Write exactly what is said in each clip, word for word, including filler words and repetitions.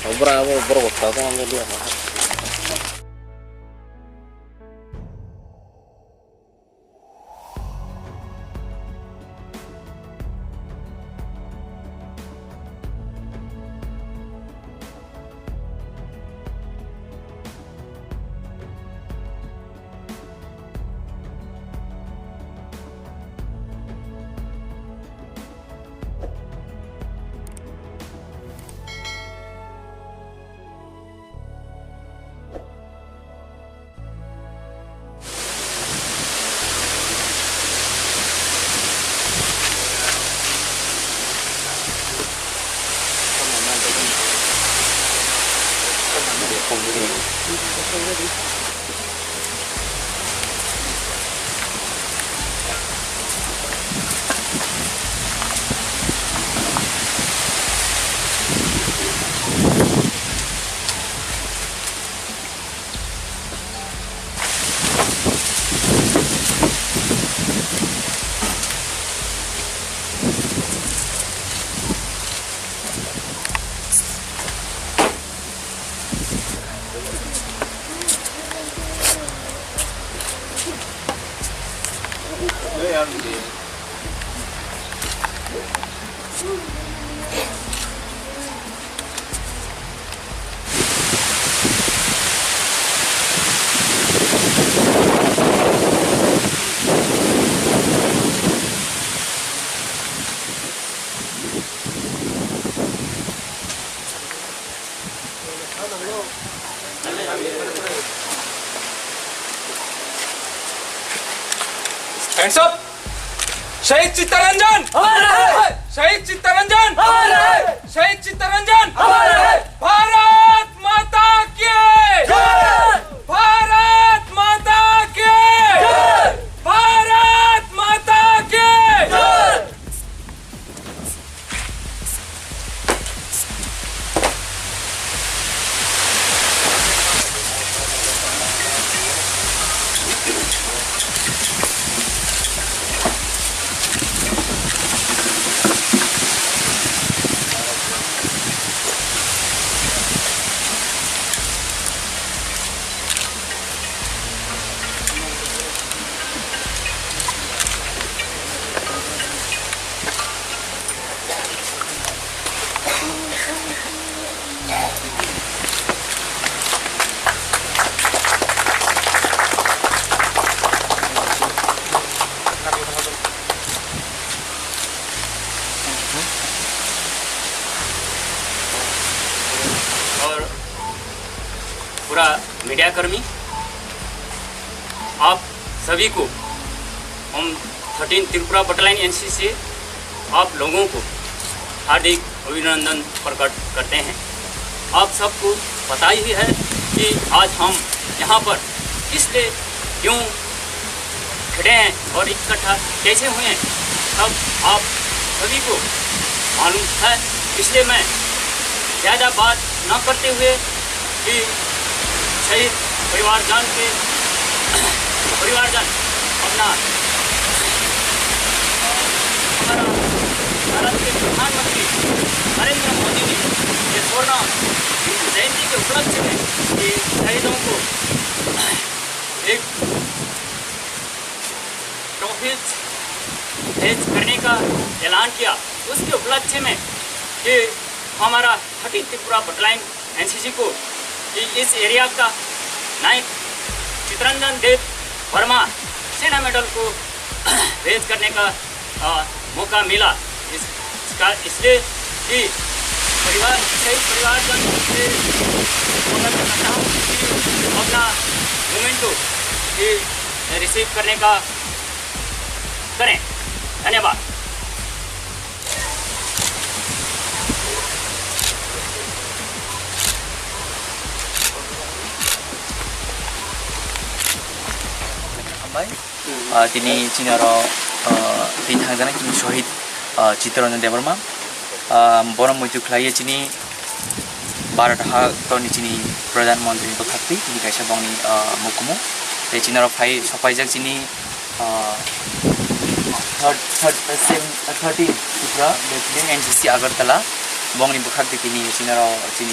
Bora abo borok ta tong ang dia. Hands up! शहीद चित्तरंजन! अमर रहे! शहीद चित्तरंजन! अमर रहे! शहीद चित्तरंजन! अमर रहे! भारत माता की! जय! भारत माता की! जय! भारत माता की! जय! और पूरा मीडिया कर्मी, आप सभी को हम थर्टीन त्रिपुरा बटालियन एनसीसी से आप लोगों को हार्दिक अभिनंदन प्रकट करते हैं। आप सबको पता ही है कि आज हम यहाँ पर किस लिए, क्यों खड़े हैं और इकट्ठा कैसे हुए हैं, सब आप सभी को मालूम है। इसलिए मैं ज़्यादा बात न करते हुए कि शहीद परिवारजन के, परिवारजन अपना, हमारा भारत के प्रधानमंत्री नरेंद्र मोदी जी के स्वर्ण जयंती के उपलक्ष्य में ये शहीदों को एक ट्रॉफी भेंट करने का ऐलान किया। उसके उपलक्ष्य में ये हमारा थर्टीन त्रिपुरा बटालियन एनसीसी को कि इस एरिया का नायक चितरंजन देव वर्मा सेना मेडल को भेंट करने का, अ, मौका मिला। इस, इसका, इसलिए कि परिवार, शहीद परिवारजन से मदद करता हूँ कि अपना मोमेंटो ये रिसीव करने का करें। धन्यवाद। Hambai. Ah, tini chini oro, ah, twi thangjaknai chini shohid, ah, Chittaranjan Debbarma. Ah, bono muitu khlaiwi chini Bharat haktoni chini Pradhan Mantri ni bwkhaktwi tini kaisa bongni, ah, mukumu. Tei chini oro phai sokpaijak chini, ah, third, third, ah, seven, ah, thirteen Tripura Battalion N C C Agartala. Bongni bwkhak tei tini chini aro chini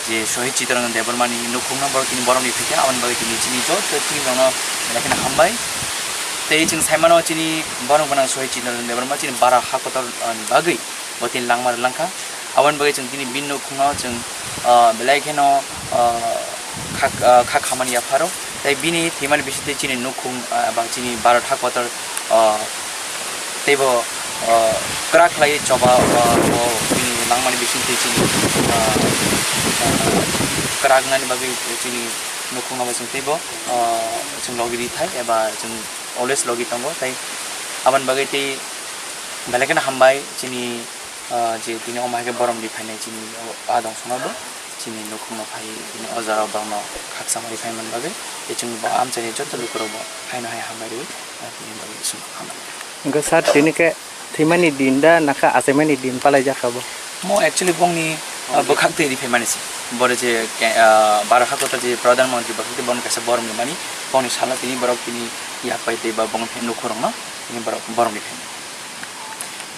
je Shohid Chittaranjan Debbarmani nukhungno borok tini boromni phaikha, aboni bagwi tini chini joto team rokno belai kheno hambai. Tei chwng saimano chini borok gwnang Shohid Chittaranjan Debbarma chini bara ha kotor, ah, ni bagwi bo tini langma rwlangkha. Aboni bagwi chwng tini bini nukhungno chwng, ah, belai kheno, ah, kha, ah, kha khamani yapharo. Tei bini thwimani bisingtwi chini nukhung, ah, eba chini Bharat ha kotor, ah, teibo, ah, kwrak khlaiwi choba, ah, bo bini langmani bisingtwi chini, ah, ah, kwrak wngnani bagwi chini nukhungno bo chwng teibo, ah, chwng logi rithai eba chwng always logi tongo. Tei aboni bagwi tei belai kheno hambai chini, ah, je tini omo hai khe borom ri phainai chini o, a dongsono bo chini nukhungno phai tini o jora borokno khakchangma ri phaimani bagwi tei chwng bo amchaini joto lukurok bo haino hai hambai rwi, ah, tini bagwi chwng hambai. Hwnkhe sir, tini khe thwimani din da nakha achaimani din palai jakha bo? Mo actually bongni, ah, bwkhak twi ri phaimani se. Boro je ke, ah, Bharat ha kotor je Pradhan Mantri bwkhak twi bono kaisa borom rimani, bongni salo tini borok tini yak pai tei ba bongni nukhurokno tini borok borom ri phaimani.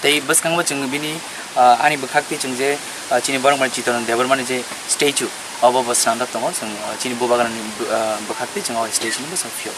Tei bwskango chwng bini, ah, ani bwkhak twi chwng je, ah, chini borok mani Chittaranjan Debbarmani je statue, obo bo swnamjak tongo. Chwng, ah, chini Bubagrani bw-, ah, bwkhak twi chwng o statue ni bwskango phio.